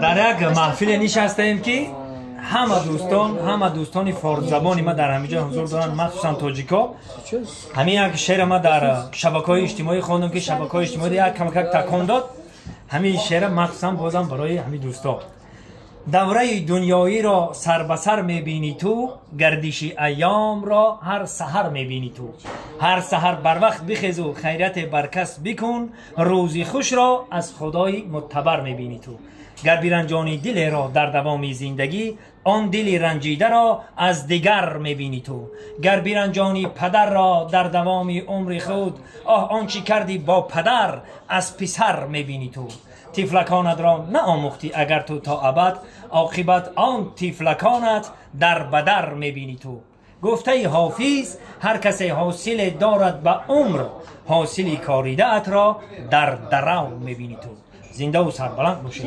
Дар як маҳфиле нишастаем, ки ҳама дӯстон, ҳама дӯстони форсзабони ма дар ҳамин ҷо ҳузур доранд, махсусан тоҷико. Ҳамин як шеъра ма дар шабакаҳои иҷтимоӣ хондам, ки шабакаҳои иҷтимоӣ як камакак такон дод. Ҳамин шеъра махсусан бозам барои ҳамин дӯсто. Давраи дунёиро сар ба сар мебинӣ ту, гардиши айёмро ҳар саҳар мебинӣ ту. Ҳар саҳар барвақт бихезу хайрате бар кас бикун, рӯзи хушро аз Худои муътабар мебинӣ ту. Гар биранҷонӣ дилеро дар давоми зиндагӣ, он дили ранҷидаро аз дигар мебинӣ ту. Гар биранҷонӣ падарро дар давоми умри худ, оҳ, он чӣ кардӣ бо падар, аз писар мебинӣ ту. Тифлаконатро наомӯхтӣ агар ту то абад, оқибат он тифлаконат дар ба дар мебинӣ ту. Гуфтаи Ҳофиз: ҳар касе ҳосиле дорад ба умр, ҳосили коридаатро дар дарав мебинӣ ту. Зиндаву сарбаланд бошед.